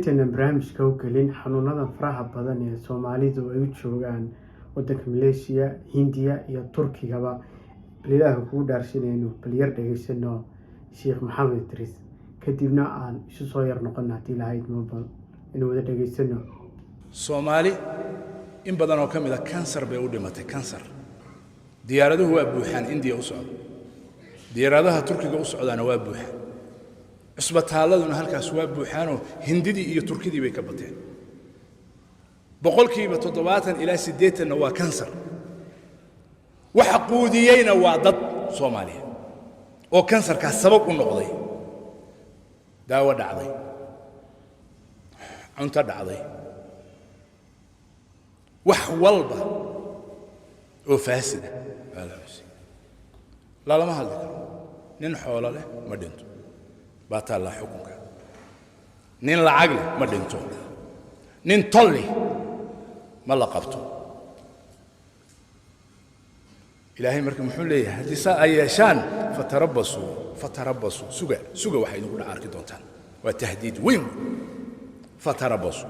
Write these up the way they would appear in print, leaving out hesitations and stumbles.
Intaynan barnaamijka u gelin xanuunadan faraha badan ee Soomaalidu ay u joogaan wadanka Malaysia, Hindiya iyo Turkigaba, bal Ilaahu kugu dhaarsinayno, bal yar dhegaysano Sheekh Maxamed Idriis, kadibna aan isu soo yar noqono haddii lahayd mobile inuu wada dhegaysano. Soomaali in badan oo ka mid a kansar bay u dhimatay, kansar. Diyaaraduhu waa buuxaan Indiya u socda, diyaaradaha Turkiga u socdaana waa buuxaan, cusbataalladuna halkaas waa buuxaanoo Hindidii iyo Turkidii bay ka bateen. 70% ilaa 80-na waa kansar. Waxa quudiyeyna waa dad Soomaaliya oo kansarkaas sabab u noqday. Daawo dhacday, cunto dhacday, wax walba oo faasida baa la cusay. Lalama hadli karo. Nin xoolo leh ma dhinto, baa taallaa xukunka. Nin lacag leh ma dhinto, nin tolli ma la qabto. Ilaahay marka muxuu leeyahay? Haddii saa ay yeeshaan, fatarabasuu, fatarabasuu, suga, suga, waxay idinku dhac arki doontaan. Waa tahdiid weyn. Fatarabasuu,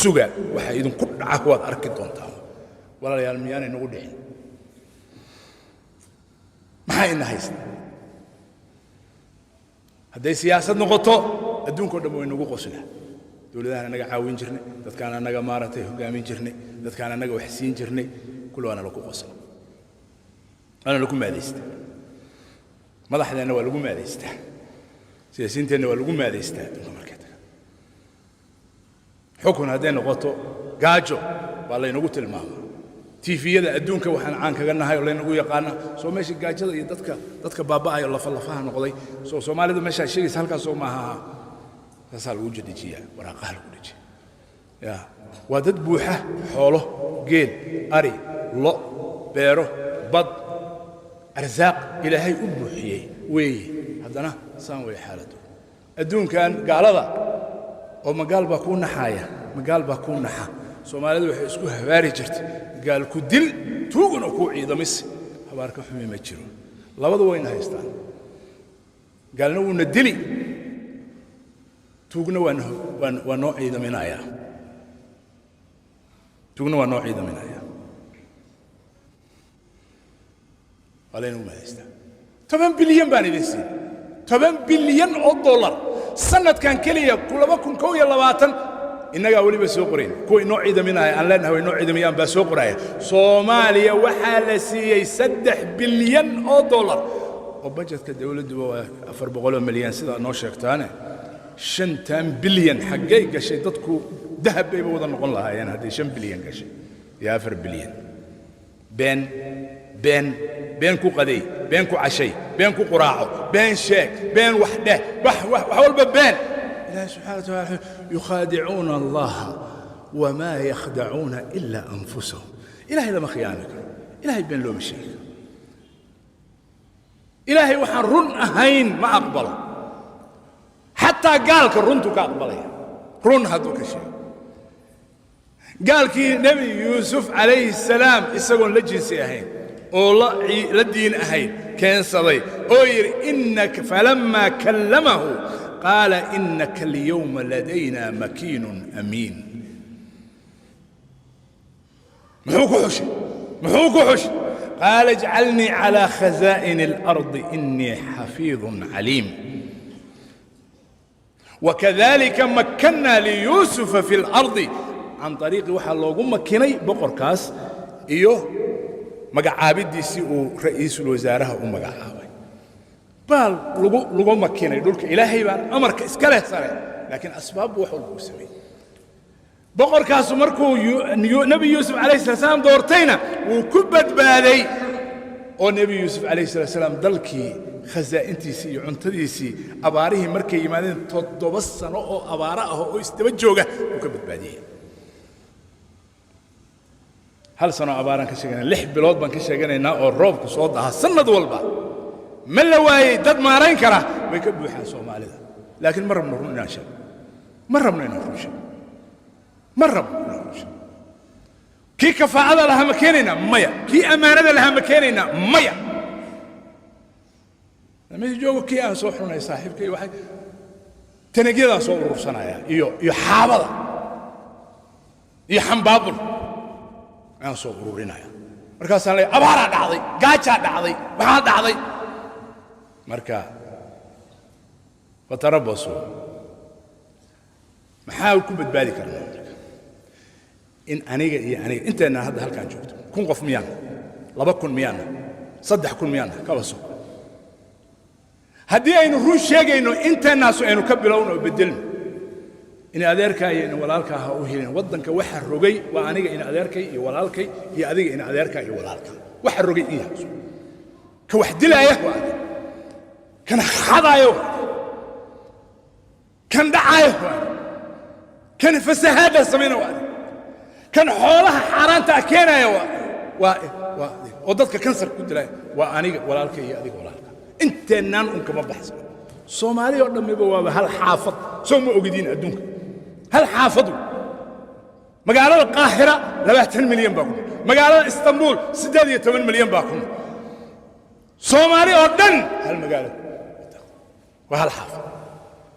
suga, waxa idinku dhaca waad arki doontaan. Walaalayaal, miyaanay nagu dhicin? Maxaa ina haysta? Hadday siyaasad noqoto, adduunka o dhan way nagu qoslaa. Dowladahaan annaga caawin jirnay, dadkaan annaga maaragtay hoggaamin jirnay, dadkaan annaga wax siin jirnay, kulli waana lagu qosla, waana lagu maadaystaa. Madaxdeenna waa lagu maadaystaa, siyaasiyiinteenna waa lagu maadaystaa adduunka markay taga. Xukun hadday noqoto, gaajo baa laynagu tilmaamaa. Tiifiyada adduunka waxaan caan kaga nahay oo laynagu yaqaana soo meesha gaajada iyo dadka baaba'ayo, lafa lafaha noqday. Soo Soomaalidu meeshaa sheegaysa halkaasoo maaha, saasaa lagu dejiyaa, waraaqaha lagu dejiya. Ya waa dad buuxa xoolo, geel, ari, lo, beero, bad, arsaaq Ilaahay u buuxiyey weeye. Haddana saan way xaaladdu. Adduunkan gaalada oo magaal baa kuu naxaaya, magaal baa kuu naxa. Soomaalidu waxay isku habaari jirtay: gaal ku dil, tuuguna kuu ciidamis. Habaarka xumi ma jiro. Labadu wayna haystaan. Gaalna wuuna dili, tuugna waa noo ciidaminayaa, tuugna waa noo ciidaminayaa. Waa laynagu mahadaystaa. 10 bilyan baan idin siin, 10 bilyan oo dollar sanadkan keliya, 2021. Innagaa weliba soo qorayn. Kuwa inoo ciidaminaya aan leenahay way inoo ciidamayaan baa soo qoraya. Soomaaliya waxaa la siiyey 3 bilyan oo dollar, oo bajetka dawladduba waa 400 milyan, sidaa noo sheegtaane. 5-tan bilyan xaggay gashay? Dadku dahab bayba wada noqon lahaayeen haddii 5 bilyan gashay iyo 4 bilyan. Been, been, been ku qaday, been ku cashay, been ku quraaco, been sheeg, been wax dheh, wax wax wax walba been. Ilaahi subxana wa taala: yukhaadicuuna Allaha wamaa yakhdacuuna ilaa anfusahum. Ilahay lama khiyaami karo, Ilahay been looma sheegi karo. Ilaahay waxaan run ahayn ma aqbalo. Xataa gaalka runtuu ka aqbalaya, run hadduu ka sheego. Gaalkii Nebi Yuusuf calayhi salaam, isagoon la jinsi ahayn oo la diin ahayn, keensaday oo yidhi inaka, falamaa kallamahu qaala inaka alyawma ladayna makiinun amiin. Muxuu ku xushay? Muxuu ku xushay? Qaala ijcalnii calaa khazaa'ini اlardi inii xafiidun caliim. Wakadalika makkannaa liyuusufa fi اlardi can ariiqi. Waxaa loogu makinay boqorkaas iyo magacaabiddiisii uu ra'iisul wasaaraha u magacaabay baa lagu makinay dhulka. Ilaahay baan amarka iska leh sare, laakiin asbaab buu wax walba u sameeyey. Boqorkaasu markuu Nebi Yuusuf calayh salat salaam doortayna, wuu ku badbaaday, oo Nebi Yuusuf calayh salat salaam dalkii khasaa'intiisii iyo cuntadiisii, abaarihii markay yimaadeen, 7 sano oo abaaro ah oo isdaba jooga, wuu ka badbaadiyey. Hal sano abaaraan ka sheeganaa, 6 bilood baan ka sheeganaynaa oo roobku soo daha sannad walba. Ma la waayey dad maarayn kara? Way ka buuxaan Soomaalida, laakiin ma rabno run inaan sheego, ma rabno inaan run sheego, ma rabno inaan run sheego. Kii kafaa'ada lahaa ma keenaynaa? Maya. Kii ammaanada lahaa ma keenaynaa? Maya. Meesha joogo kii aan soo xunay saaxiibkay waxay Tanagyadaan soo urursanaya iyo xaabada iyo xambaabul ayaan soo ururinaya. Markaasaan leeyahay, abaaraa dhacday, gaajaa dhacday, maxaa dhacday? Marka فتربصوا. Maxaa ku badbaadi karnaa marka? In aniga iyo aniga inteenna hadda halkaan joogto, 1000 qof miyaana, 2000 miyaana, 3000 miyaana, kaba soo haddii aynu run sheegayno, inteennaasu aynu ka bilowno oo beddelno. In adeerkaa iyo in walaalkaa ha u helin. Waddanka waxa rogay waa aniga in adeerkay iyo walaalkay iyo adiga in adeerkaa iyo walaalka. Waxa rogay in yahay ka wax dilaaya waa adiga, kan xadaaya waa adiga, kan dhacaaya waa adiga, kan fasahaadda samayna waa adiga, kan xoolaha xaaraanta ah keenaya waa adiga, oo dadka kansar ku dilaya waa aniga walaalka iyo adiga walaalka. Inteennaan un kama baxsano. Soomaali oo dhammiba waaba hal xaafad. Soo ma ogidiin adduunka hal xaafad wey? Magaalada Qaahira 20 milyan baa ku nool, magaalada Istanbul 18 milyan baa ku nool. Soomaali oo dhan hal magaalo waa hal xaafad.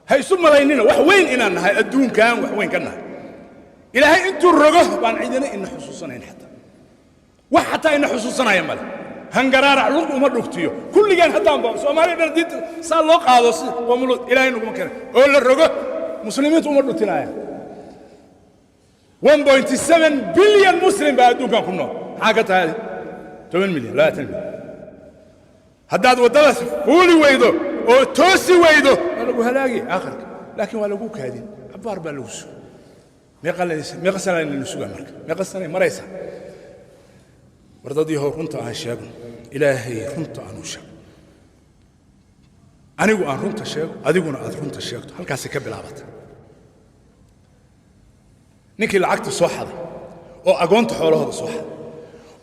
Ha isu malaynina wax weyn inaan nahay, adduunkan wax weyn ka nahay. Ilaahay intuu rogo baan cidina ina xusuusanayn, xataa wax xataa ina xusuusanaya male. Hangaraarac lug uma dhugtiyo kulligeen haddaan ba Soomaaliya dhan diinta saa loo qaado si qoomuluud Ilaahay naguma keenay oo la rogo, muslimiintu uma dhutinayaan. 1.7 bilyan muslim baa adduunkan ku nool. Maxaa ka tahay 10 milyan, 20 milyan? Haddaad waddadaas fuuli weydo oo toosi weydo, waa lagu halaagi aakhirka, laakiin waa lagu kaadin, cabbaar baa lagu suga. Meeqa sana laynu sugaa marka? Meeqa sanay maraysaa? War dad yahow, runta aan sheegno. Ilaahay runta aan u sheego. Anigu aan runta sheego, adiguna aad runta sheegto. Halkaasay ka bilaabata. Ninkii lacagta soo xaday oo agoonta xoolahooda soo xaday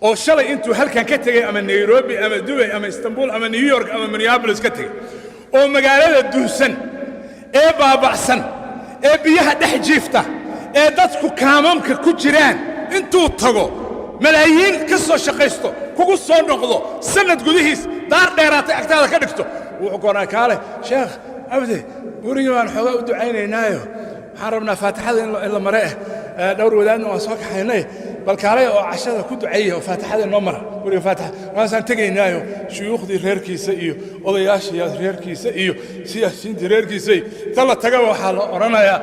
oo shalay intuu halkan ka tegey, ama Nairobi ama Dubay ama Istanbul ama New York ama Minneapolis ka tegey, oo magaalada duunsan ee baaba'san ee biyaha dhex jiifta ee dadku kaamamka ku jiraan intuu tago, malaayiin ka soo shaqaysto, kugu soo noqdo sannad gudihiis, daar dheeraatay agtaada ka dhigto, wuxuu koonaa, "Kaale Sheekh Cabdi, gurigii baan xoogaa u ducaynaynaayo, waxaan rabnaa faatixada in la mare eh, dhowr wadaadna waan soo kaxaynay, bal kaalay oo cashada ku duceeya oo faatixada inoo mara guriga faatixa." Waasaan tegaynaayo, shuyuukhdii reerkiisa iyo odayaashii reerkiisa iyo siyaasiyiintii reerkiisa iyo inta la tagaba waxaa la odhanayaa,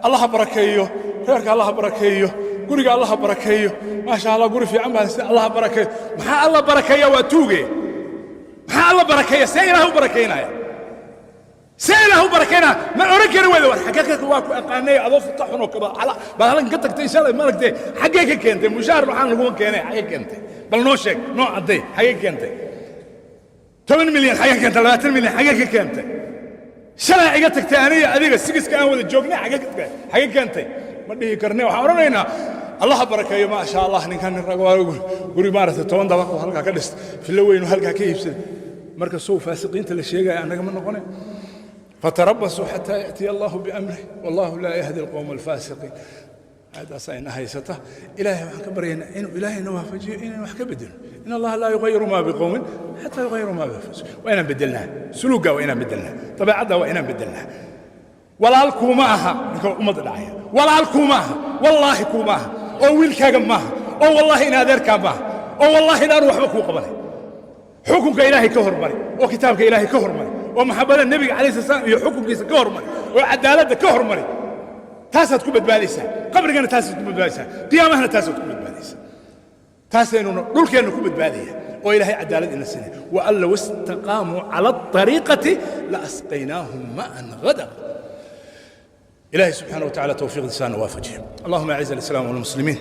"Allaha barakeeyo reerka, Allaha barakeeyo guriga, Allaha barakeeyo, maasha Allah, guri fiican baa si, Allaha barakeeyo." Maxaa Alla barakeeya? Waa tuuge. Maxaa Alla barakeeya? See Ilaah u barakaynaya? See Ilaah u barakaynaya? Ma odhan kari weyda, "War xaggee ka waa ku aqaanay adoo futa xunoo kaba cala baad halkan ka tagtay shalay, maaragtay? Xaggee ka keentay mushaar? Waxaan laguma keenay. Xaggee keentay? Bal noo sheeg, noo cadday, xaggee keentay 10 milyan? Xaggee keentay 20 milyan? Xaggee ka keentay? Shalay iga tagtay aniga adiga sigiska aan wada joognay, xaggee keentay?" Ma dhihi karne. Waxaan odhanaynaa, "Allaha barakeeyo, maasha Allah, ninkan nin rag waa, guri maaragtay 10 dabaq oo halkaa ka dhistay, fillo weyn oo halkaa ka iibsaday." Marka sow faasiqiinta la sheegaya annaga ma noqone. فتربصوا حتى يأتي الله بأمره والله لا يهدي القوم الفاسقين. هذا ina haysata. Ilaahay waxaan ka baryaynaa inuu Ilaahayna waafajiyo inaan wax ka bedelo. إن الله لا يغير ما بقوم حتى يغيروا ما بأنفسهم. Waa inaan bedelnaa suluugga, waa inaan bedelnaa dabeecadda, waa inaan bedelnaa. Walaal kuuma aha ninka ummadda dhacaya. Walaal kuuma aha, wallaahi kuuma aha, oo wiilkaaga maaha, oo wallaahi in adeerkaa maaha, oo wallaahi inaanu waxba kuu qabanay. Xukunka Ilaahay ka hormari, oo kitaabka Ilaahay ka hormari, oo maxabada Nebiga calayhi salaam iyo xukunkiisa ka hormari, oo cadaaladda ka hormari. Taasaad ku badbaadaysaa qabrigana, taasaad ku badbaadaysaa qiyaamahana, taasaad ku badbaadaysaa. Taasaynuna dhulkeenna ku badbaadaya oo Ilaahay cadaalad ina siinaya. وأن لو استقاموا على الطريقة لأسقيناهم ماء غدقا. إلهي سبحانه وتعالى توفيق لسان وافجه. اللهم أعز الإسلام والمسلمين،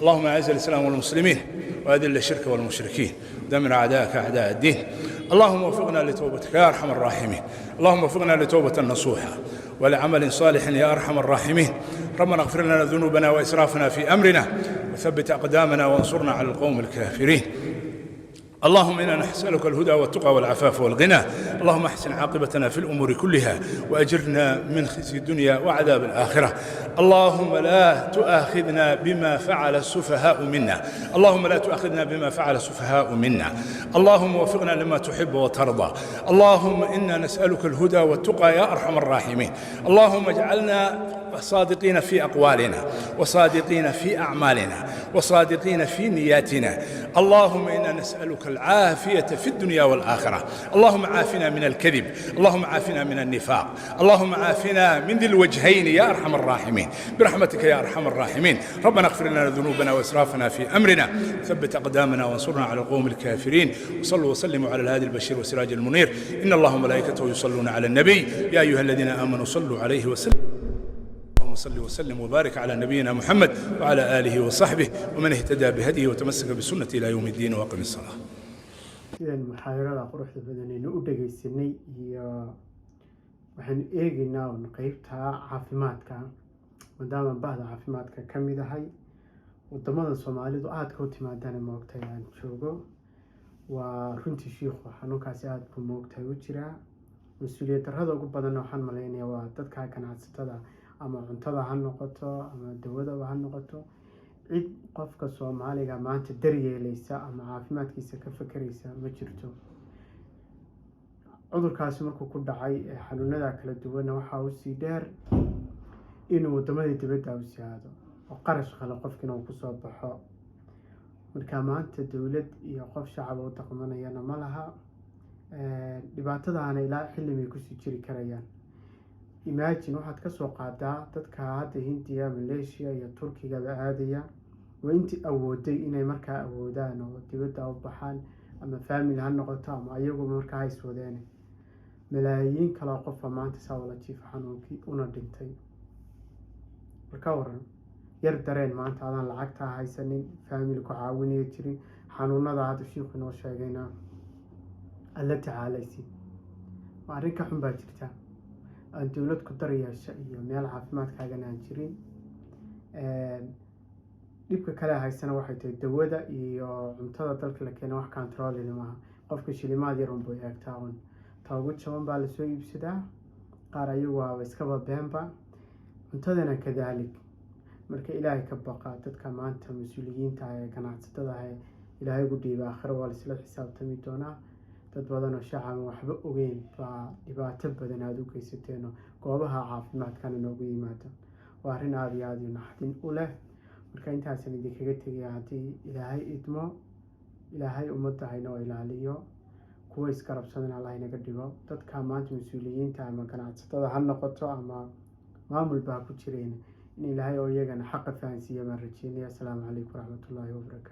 اللهم أعز الإسلام والمسلمين، وأذل الشرك والمشركين، دمر أعداءك أعداء الدين. اللهم وفقنا لتوبتك يا أرحم الراحمين. اللهم وفقنا لتوبة نصوحة ولعمل صالح يا أرحم الراحمين. ربنا اغفر لنا ذنوبنا وإسرافنا في أمرنا وثبت أقدامنا وانصرنا على القوم الكافرين. اللهم انا نسالك الهدى والتقى والعفاف والغنى. اللهم احسن عاقبتنا في الامور كلها واجرنا من خزي الدنيا وعذاب الاخره. اللهم لا تؤاخذنا بما فعل السفهاء منا. اللهم لا تؤاخذنا بما فعل السفهاء منا. اللهم وفقنا لما تحب وترضى. اللهم انا نسالك الهدى والتقى يا ارحم الراحمين. اللهم اجعلنا صادقين في اقوالنا، وصادقين في اعمالنا، وصادقين في نياتنا. اللهم انا نسالك العافيه في الدنيا والاخره. اللهم عافنا من الكذب، اللهم عافنا من النفاق، اللهم عافنا من ذي الوجهين يا ارحم الراحمين، برحمتك يا ارحم الراحمين. ربنا اغفر لنا ذنوبنا واسرافنا في امرنا، ثبت اقدامنا وانصرنا على القوم الكافرين. وصلوا وسلموا على الهادي البشير والسراج المنير. ان الله وملائكته يصلون على النبي، يا ايها الذين امنوا صلوا عليه وسلموا. اللهم صل وسلم وبارك على نبينا محمد وعلى اله وصحبه ومن اهتدى بهديه وتمسك بسنته الى يوم الدين، واقم الصلاه. Sidan muxaadarada quruxda badan aynu u dhageysanay iyo waxaynu eegeynaa un qeybta caafimaadka, maadaama bahda caafimaadka ka mid ahay. Wadamada Soomaalidu aadka u timaadana, moogtahay, aan joogo. Waa runtii shiikhu, xanuunkaasi aada buu, moogtahay, u jiraa. Mas-uuliyad darrada ugu badanna waxaan malaynaya waa dadka ganacsatada, ama cuntada ha noqoto ama dawadaba ha noqoto. Cid qofka Soomaaliga maanta daryeeleysa ama caafimaadkiisa ka fekereysa ma jirto. Cudurkaasi markuu ku dhacay xanuunada kala duwanna, waxaa usii dheer inuu wadamadii dibadda usii aado oo qarash qalo qofkiina uu kusoo baxo. Marka maanta dowlad iyo qof shacaba u dhaqmanayana ma laha. Dhibaatadaana ilaa xilli bay kusii jiri karayaan. Imagine, waxaad kasoo qaadaa dadka hadda Hindiya, Malaysia iyo Turkigaba aadaya, waa intii awooday inay markaa awoodaan oo dibadda u baxaan, ama family ha noqoto ama ayagu markaa ha iswadeen. Malaayiin kaloo qofa maanta saa wala jiifa xanuunkii una dhintay. Marka waran yar dareen maanta adaan lacagtaa haysanin, family ku caawinaya jirin, xanuunada hadda shiiku inoo sheegayna aada la tacaalaysid, waa arrin ka xun baa jirta. Aan dowlad ku daryeesha iyo meel caafimaadkaagana aan jirin. Dhibka kale haysana waxay tahay dawada iyo cuntada dalka la keena wax controlling maaha. Qofka shilimaad yar unbuu eegtaa un, ta ugu jaban baa lasoo iibsadaa. Qaar ayagu waaba iskaba beenba, cuntadana kadaalik. Marka Ilaahay ka baqa dadka maanta mas-uuliyiinta ah ee ganacsatada ah ee Ilaahay ugu dhiiba. Aakhiro waa laisla xisaabtami doonaa. Dad badan oo shacaba waxba ogeyn baa dhibaato badan aada u geysateeno goobaha caafimaadkana noogu yimaado. Waa arrin aada iyo aada u naxdin u leh. Marka intaasaan idinkaga tegaya. Haddii Ilaahay idmo, Ilaahay ummadda haynoo ilaaliyo, kuwa iskarabsadana Allah inaga dhigo. Dadka maanta mas-uuliyiinta, ama ganacsatada ha noqoto ama maamulba ha ku jireen, in Ilaahay oo iyagana xaqa fahansiiya baan rajeynaya. Asalaamu calaykum waraxmatullaahi wabarakaatu.